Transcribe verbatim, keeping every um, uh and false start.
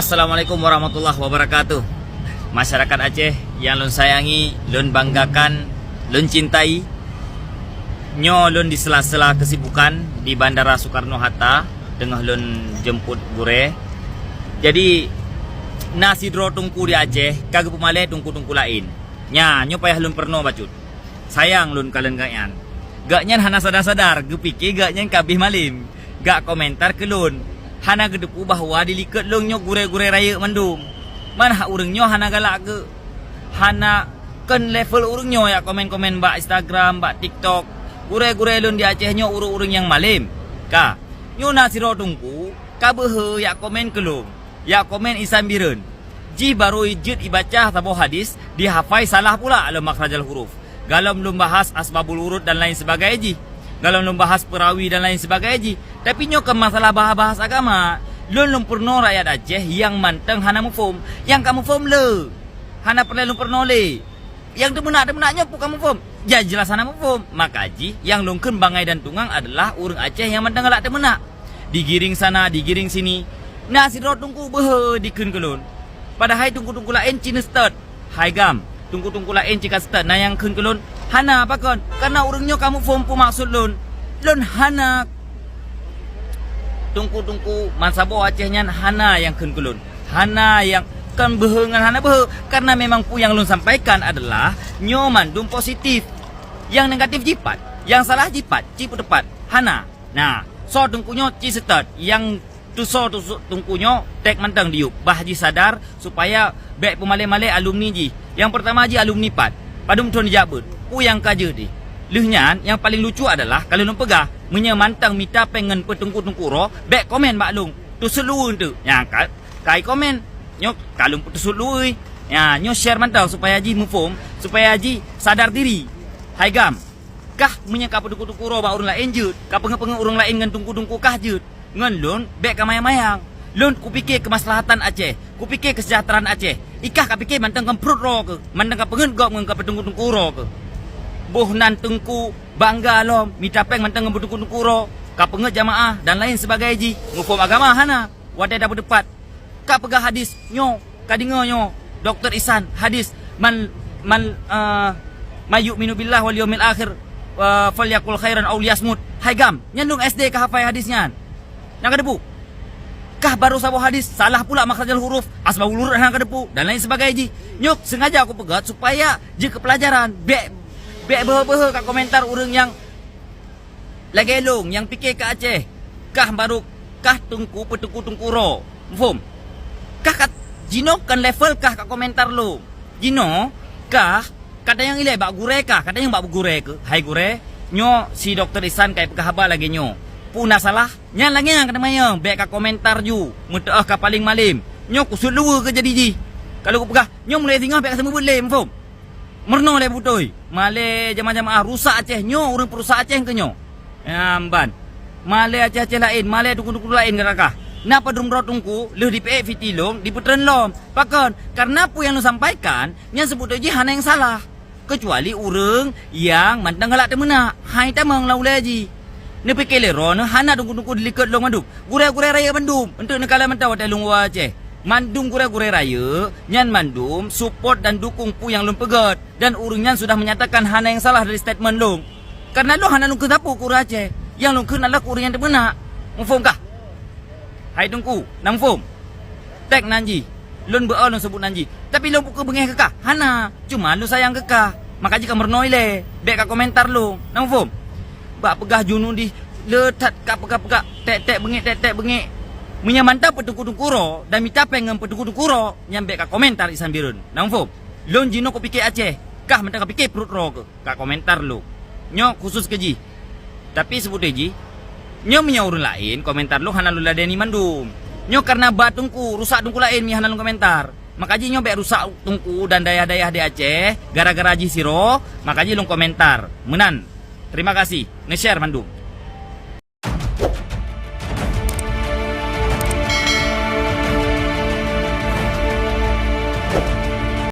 Assalamualaikum warahmatullahi wabarakatuh. Masyarakat Aceh yang lôn sayangi, lôn banggakan, lôn cintai. Nyoe lôn di sela-sela kesibukan di Bandara Soekarno Hatta, teungoh lôn jemput gurée. Jadi, na sidroe teungku di Aceh ka geupeumalée teungku-teungku laén. Nya, nyoe payah lôn peurunoe bacut. Sayang lôn kalon gobnyan. Gobnyan hana sadar-sadar, geupike gobnyan ka abéh malem. Gak komentar keu lôn. Hana geuteupeue bahwa di likot lôn nyoe gurée-gurée rayeuk mandum. Man hak ureuëng nyoe hana galak geuh. Hana kon level ureuëng nyoe yak komen-komen bak Instagram, bak TikTok. Gurée-gurée lôn di Aceh nyoe ureuëng-ureuëng nyang malem. Ka. Nyoe na sidroe teungku, ka beuhe yak komen keu lôn. Yak komen isan bireuen. Jih barô jeuet ibaca saboh hadis, dihafai salah pula lom makhrajal huruf. Galom lôn bahas asbabul wurud dan lain sebagai jih. Galom lôn bahas peurawi dan lain sebagai jih. Tapi nyoe kon masalah bahas-bahas agama. Lôn lôn peurunoe rakyat Aceh nyang mantong hana muphom. Nyang ka muphom le. Hana peureulée lôn peurunoe lé. Nyang teumeunak-teumeunak nyoe peue ka muphom? Jan jeulaih hana muphom. Maka jih nyang lôn kheun bangai dan tungang adalah ureuëng Aceh nyang mantong galak teumeunak. Digiring sana, digiring sini. Na sidroe teungku beuhe dikheun keu lôn. Padahai teungku-teungku laén cit neuseutôt. Hai gam, teungku-teungku laén cit ka seutôt na nyang kheun keu lôn. Hana pakon, karna ureuëng nyoe ka muphom peue maksud lôn. Lôn hana. Teungku-teungku meusaboh Aceh nyan hana nyang kheun keu lôn. Hana nyang kon beuhe ngon hana beuhe, karna memang peue nyang lôn sampaikan adalah nyoe mandum positif. Nyang negatif jipat, nyang salah jipat, ci peuteupat. Hana. Nah, soe teungku nyoe ci seutôt, nyang tusoe tusu-, teungku nyoe tek mantong diyueb, bah jih sadar supaya bék peumalée-malée alumni jih. Nyang peurtama jih alumni pat, padum thon jak beuet, peue nyang ka jeuet deh. Lheueh nyan, nyang paleng lucu adalah ka lôn peugah, meunyoe mantong mita péng ngon peuteungku-teungku uroe, bék komen bak lôn, teuseuluweue teuk. Nyang ka, kai komen, nyoe ka lôn teuseuluweue. Nya, nyoe share mantong supaya jih muphom, supaya jih sadar diri. Hai gam, kah meunyoe ka peuteungku-teungku uroe bak ureuëng laén jeuet, ka peungeut-peungeut ureuëng laén ngon teungku-teungku kah jeuet. Ngon lôn bék ka mayang-mayang. Lôn kupike keumaslahatan Aceh, kupike keuseujahteuraan Aceh. Ikah ka pike mantong kon pruet droe keuh, mantong ka peungeut gob ngon ka peuteungku-teungku uroe keuh. Boh nan teungku bangga lom mita péng mantong ngon peuteungku-teungku uroe, ka peungeut jamaah dan lain sebagai jih. Muphom agama hana. Watée tapeuteupat, ka peugah hadis nyoe, ka deungoe nyoe, Doktor Ihsan, hadis man, man, eh, "May yu'minu billahi wal yaumil akhir, eh, falyaqul khairan aw liyasmut." Hai gam, nyan lôn S D ka hafai hadis nyan. Nyang ka deupeu. Kah barô saboh hadis, salah pula makhrajal huruf, asbabul wurud hana ka deupeu, dan lain sebagai jih. Nyoe sengaja aku peugah supaya jeuet keu pelajaran. Bék, bék beuhe-beuhe ka komentar ureuëng nyang lagée lôn nyang pike keu Aceh. Kah barô, kah teungku peuteungku-teungku uroe. Muphom? Kah kat, jinoe kon level kah ka komentar lôn. Jinoe kah Ka tanyong ilée bak gurée kah, ka tanyong bak gurée keuh, "Hai gurée, nyoe si Doktor Ihsan ka ipeugah haba lagée nyoe. Peue na salah?" Nyan lagée nyan ka teumanyong, bék ka komentar ju, meuteuoh ka paleng malem. Nyoe kusut luweue keu jadi jih. Ka lheueh kupeugah, "Nyoe mulai singoh bék ka seumeubeuet lé, muphom? Meurunoe lé beutôi. Malée jamaah-jamaah rusak Aceh nyoe, ureuëng peurusak Aceh keuh nyoe." Nyan ban. Malée Aceh-Aceh laén, malée teungku-teungku laén gata kah. Na padum droe teungku lheueh jipeuék fiti lôn, jipeutreun lom. Pakon? Karena peue nyang lôn sampaikan, nyan seubeutôi jih hana nyang salah. Keucuali ureuëng nyang mantong galak teumeunak, hai tamong lam ulée jih. Neupike lé droeneuh hana teungku-teungku di likot lôn mandum. Gurée-gurée rayeuk mandum, eunteuk neukalon mantong watée lôn woe Aceh. Mandum gurée-gurée rayeuk, nyan mandum support dan dukung peue nyang lôn peugét. Dan ureuëng nyan sudah menyatakan hana nyang salah dari statement lôn. Karena lôn hana lôn kheun sapeue keu ureuëng Aceh. Nyang lôn kheun adalah keu ureuëng nyang teumeunak. Muphom kah? Hai Teungku, na muphom? Tek nan jih. Lôn beu-o lôn seubut nan jih. Tapi lôn bukon beungéh keu kah? Hana. Cuma lôn sayang keu kah. Maka jih ka meurunoe ilée. Bék ka komentar lôn. Na muphom? Bak peugah Junudi, le that ka peugah-peugah, tek-tek beungéh, tek-tek beungéh. Meunyoe mantong peuteungku-teungku uroe dan mita péng ngon peuteungku-teungku uroe, nyan bék ka komentar Ihsan Bireuen. Na muphom? Lôn jinoe kupike Aceh, kah mantong kapike pruet droe keuh, ka komentar lôn. Nyoe khusus keu jih. Tapi seubeutôi jih, nyoe meunyoe ureuëng laén komentar lôn hana lôn ladeni mandum. Nyoe kareuna ba teungku, rusak teungku laén meunyoe hana lôn komentar. Maka jih nyoe bék rusak teungku dan dayah-dayah di Aceh gara-gara jih sidroe, maka jih lôn komentar. Meunan. Terima kasih. Nge-share mandum.